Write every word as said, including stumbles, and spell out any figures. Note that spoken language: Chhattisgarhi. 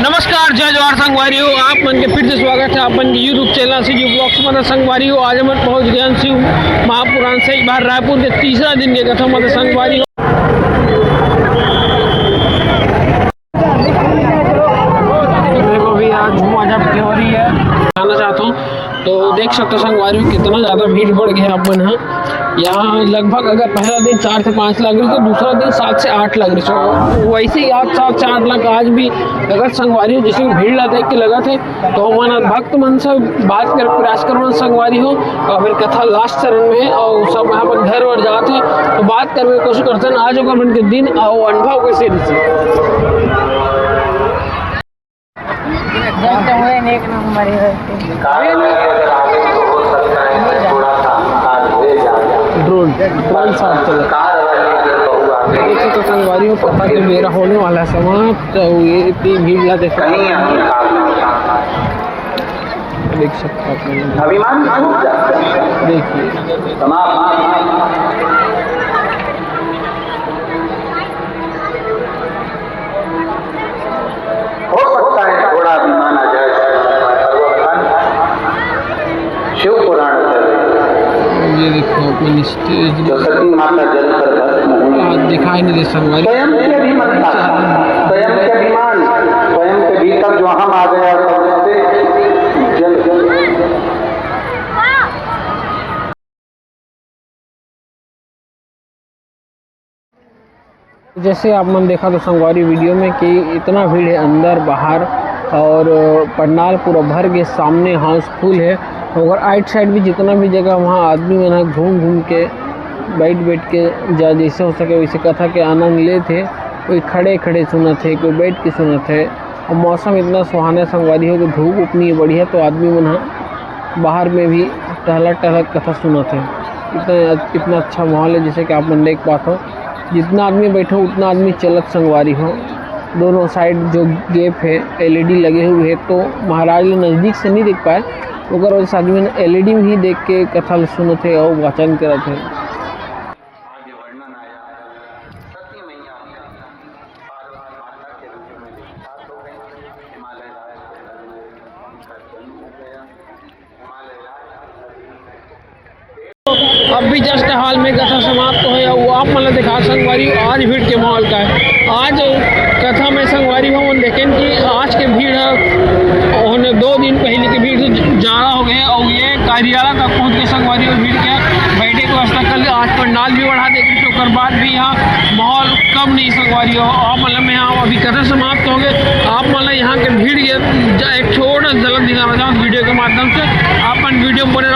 नमस्कार, जय जोहार संगवारी हो, आप मन के फिर से स्वागत है आप मन के YouTube चैनल से जो ब्लॉग्स में। संगवारी हो, आज हमन पहुंच गए हैं शिव महापुराण से एक बार रायपुर के तीसरा दिन के कथा में। संगवारी हो, देखो भी आज झूमा झटकी हो रही है, जाना चाहता हूँ। तो देख सकते हो संगवारी हो, कितना ज़्यादा भीड़ बढ़ गया अपन। हाँ, यहाँ लगभग अगर पहला दिन चार से पाँच लाख रही, तो दूसरा दिन सात से आठ लाख रही। तो वैसे ही आज सात से आठ लाख आज भी लगत संगवारी हो, जैसे कि भीड़ ला देख के लगत है। तो हमन भक्त मन से बात कर प्रयास करवन संगवारी हो, और फिर कथा लास्ट चरण में है और सब यहाँ पर घर वर जात है, तो बात करने की कोशिश करते हैं आज ओकर मन के दिन और अनुभव कैसे रही। जलते हुए एक नंबर ही रहते हैं। ड्रोन, ड्रोन साफ चला। देखिए तो संगवारी हो, पता के बेरा होने वाला है समाप्त। तो ये इतनी भीड़ ला देखो। देख सकते हो आप लोग। अभिमान टूट जाता है। देखिए। समाप्त। हो सकता है थोड़ा अभिमान आ जाए। शिव पुराण कर। ये देखो अपन स्टेज जो सती माता जल कर भस्म हुई। आज दिखाई नहीं दे संगवारी। स्वयं के अभिमान, स्वयं के अभिमान, स्वयं के भीतर जो हम आ गया, उससे जल, जल। जैसे आप मन देखा तो संगवारी वीडियो में कि इतना भीड़ है अंदर बाहर, और पंडाल पूरा भर के सामने हाउसफुल है। और आइट साइड भी जितना भी जगह वहाँ आदमी मन ह घूम घूम के बैठ बैठ के जा जैसे हो सके वैसे कथा के आनंद लेत हे। कोई खड़े खड़े सुनत हे, कोई बैठ के सुनत हे। और मौसम इतना सुहाना संगवारी हो कि धूप उप नहीं बढ़िया, तो आदमी मन ह बाहर में भी टहलत टहलत कथा सुनत हे। इतना इतना अच्छा माहौल है, जैसे कि आप मन देख पात हो। जितना आदमी बैठे हो, उतना आदमी चलत संगवारी हो। दोनों साइड जो गैप है, एलईडी लगे हुए हैं, तो महाराज लोग नज़दीक से नहीं देख पाए, ओकर वजह से आदमी ने एलईडी में ही देख के कथा ल सुनत हे और वाचन करत हे। अब भी जस्ट हाल में कथा समाप्त होय, अउ आप मन ल दिखा संगवारी हो, आज भीड़ के माहौल का है। आज कथा में संगवारी हो, मन देखेन कि आज के भीड़ ह ओने दो दिन पहले के भीड़ से ज-, ज्यादा हो गए, अउ ये कारियाला तक पहुंच के संगवारी हो भीड़ के बैठे के व्यवस्था कर ली। आज पंडाल भी बढ़ा दे, ओकर बाद भी यहाँ माहौल कम नहीं संगवारी हो। आप मन ल मैं यहाँ अभी कथा समाप्त हो गए, आप मन ल यहाँ के भीड़ के ज-, एक छोटा झलक दिखाना चाहूँ वीडियो के माध्यम से। आप मन वीडियो में बने